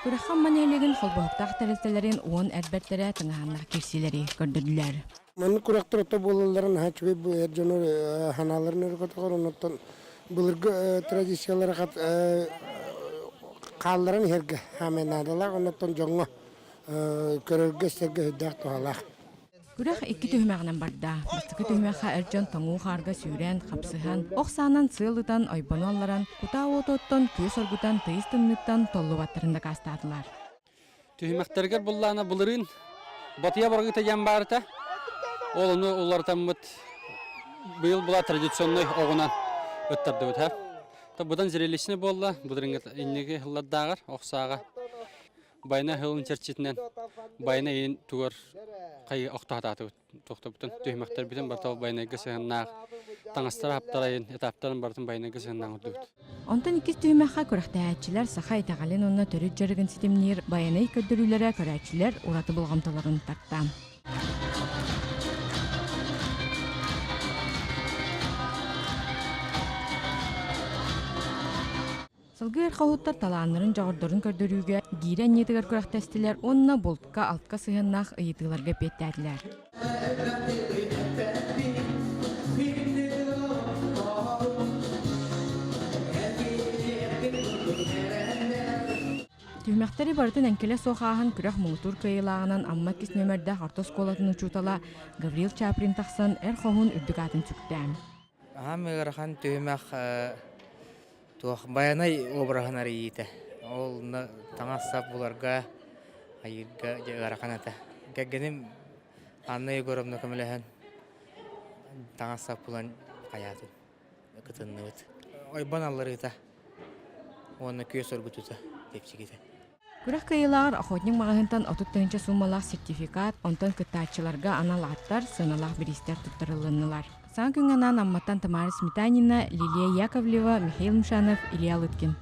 Күрэххэ Амма нэһилиэгин холбоһуктаах тэрилтэлэрин уон эр бэртэрэ тыҥаһааннаах киирсиилэри көрдөрдүлэр. Маннык күрэхтэр ото буолаллара наһаа үчүгэй бу эр дьону санааларын өрө көтөҕөр, оннуттан былыргы традициялары хаалларан иһэргэ хаамай наадалаах, оннуттан дьоҥҥо көрөргө-истэргэ сүрдээх туһалаах. Күрэх икки түһүмэҕинэн барда. Бастакы түһүмэххэ эр дьон тоҥуу хаарга сүүрэн, хапсыһан, ох саанан сыал ытан, ойбону алларан, кутаа уоту оттон, күөс оргутан, тыйыс тымныыттан толлубаттарын дакаастаатылар. Түһүмэхтэригэр буллаана былырыын Батыйа баргыта диэн баарыта. Ол ону уларытаммыт быйыл була традиционный оҕунан ыттардыбыт. Ха. Та будан зрелищный буолла, былырыҥҥы инники сыллардааҕар ох сааҕа Байна сылын чэрчитинэн Байна иин тугар хайы охтоһатаатыбыт. Тохтобутун түһүмэхтэрбитин барыта байнайга сыһыннаах таҥастар хаптарайын этаптарын барытын байнайга сыһыннаах ордубут. Онтон иккис түһүмэххэ күрэхтэһээччилэр саха итэҕэлин уонна төрүт дьарыгын ситимниир байанай көрдөрүүлэрэ көрөөччүлэр ураты болҕомтолорун тарта. Сылгы эрхоһуттар талааннарын, дьоҕурдарын көрдөрүүгэ гиирэ анньыытыгар күрэхтэстилэр уонна бултка, алтка сыһыаннаах ыйытыыларга эппиэттээтилэр. Түһүмэхтэри барытын эҥкилэ суох ааһан күрэх муҥутуур кыайыылааҕынан Амма иккис нүөмэрдээх орто оскуолатын учуутала Гаврил Чаприн тахсан эр хоһуун үрдүк аатын сүктэ. Аһам ыарахан түһүмэх туох байанай обраһын арыйыыта. Ол таҥас-сап буларга, айыырга дьэ ыарахан этэ. Кэргэним Анна Егоровна көмөлөһөн таҥас-сап булан хайаатын кытынныбыт. Ойбон алларыыта уонна күөс оргутуута тиэпсигитэ. Күрэх кыайыылааҕар Охотник маҕаһыынтан 30 тыһыынча суумалаах сертификат, онтон кыттааччыларга анал ааттар, сыаналаах бириистэр туттарылыннылар. Саҥа күҥҥэ анаан Амматтан Тамара Сметанина, Лилия Яковлева, Михаил Мшанов, Илья Лыткин.